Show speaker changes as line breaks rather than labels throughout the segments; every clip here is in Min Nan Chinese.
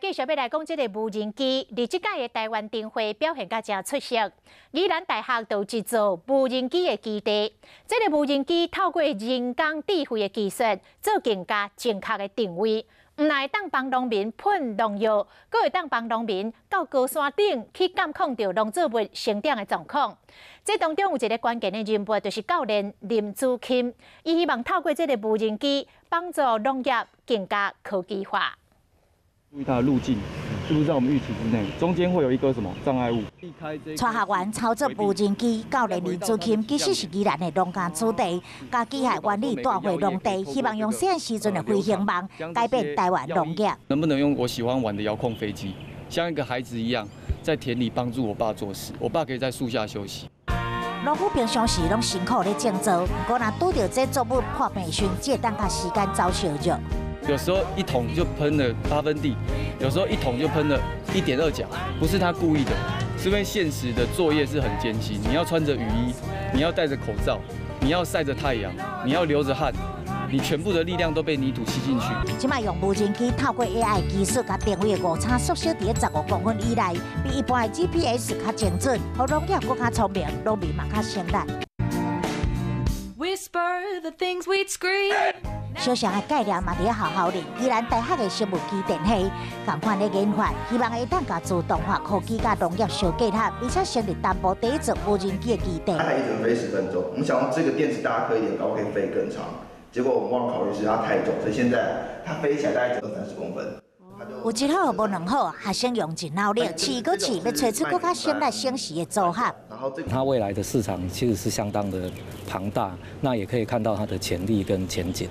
繼續欲來講這个無人機，佇這擺的台灣燈會表現甲誠出色。宜蘭大學就有一座無人機的基地，這个無人機透過人工智慧的技術，做更加精確的定位，毋但會當幫農民噴農藥，閣會當幫農民到高山頂去監控著農作物生長的狀況。這當中有一个關鍵的人物，就是教練林祖欽，伊希望透過這个無人機幫助農業更加科技化。
注意它的路徑是不是在我們預期之內？中間會有一個什麼障礙物？
帶學員操作無人機，教練林祖欽其實是宜蘭的農家子弟，共機械原理帶回農地，希望用細漢時陣的飛行夢改變台灣農業。
能不能用我喜歡玩的遙控飛機，像一個孩子一樣，在田裡幫助我爸做事？我爸可以在樹下休息。
農夫平常時攏辛苦咧種作，毋過若拄著這作物破病時，只會當共時間走相著。
有時候一桶就噴了8分地，有時候一桶就噴了1.2甲，不是他故意的，是因為現實的作業是很艱辛，你要穿着雨衣，你要戴着口罩，你要曬着太陽，你要流着汗，你全部的力量都被泥土吸進去。
這擺用無人機透過 AI 技術，共定位的誤差縮小佇15公分以內，比一般的 GPS 較精準，予農業閣較聰明，農民嘛較省力。
Whisper the things we'd scream。
相像的概念嘛，佇學校裡，宜蘭大學的生物機電系仝款咧研發，希望會當共自動化科技佮農業相結合，而且成立東部第一座無人機的基地。
它一直飛10分鐘，我們想用這個電池大顆一點，搞不好可以飛更長。結果我們忘了考慮是它太重，所以現在它飛起來大概只有30公分。
有一好無兩好，學生用盡腦力試閣試，欲揣出閣較省力省時的組合。
它未來的市場其實是相當的龐大，那也可以看到它的潛力跟前景。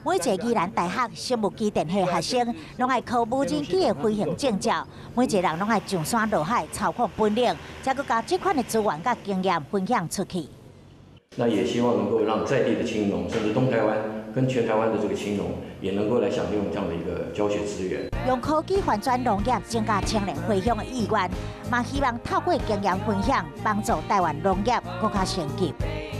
每一个宜蘭大學生物機電系學生，攏愛考無人機的飛行證照，每一个人攏愛上山落海操控本領，才閣共這款的資源佮經驗分享出去。
那也希望能夠讓在地的青農，甚至東台灣跟全台灣的這個青農，也能夠來享用這樣的一個教學資源。
用科技翻轉農業，增加青年回鄉的意願，嘛希望透過經驗分享，幫助台灣農業閣較升級。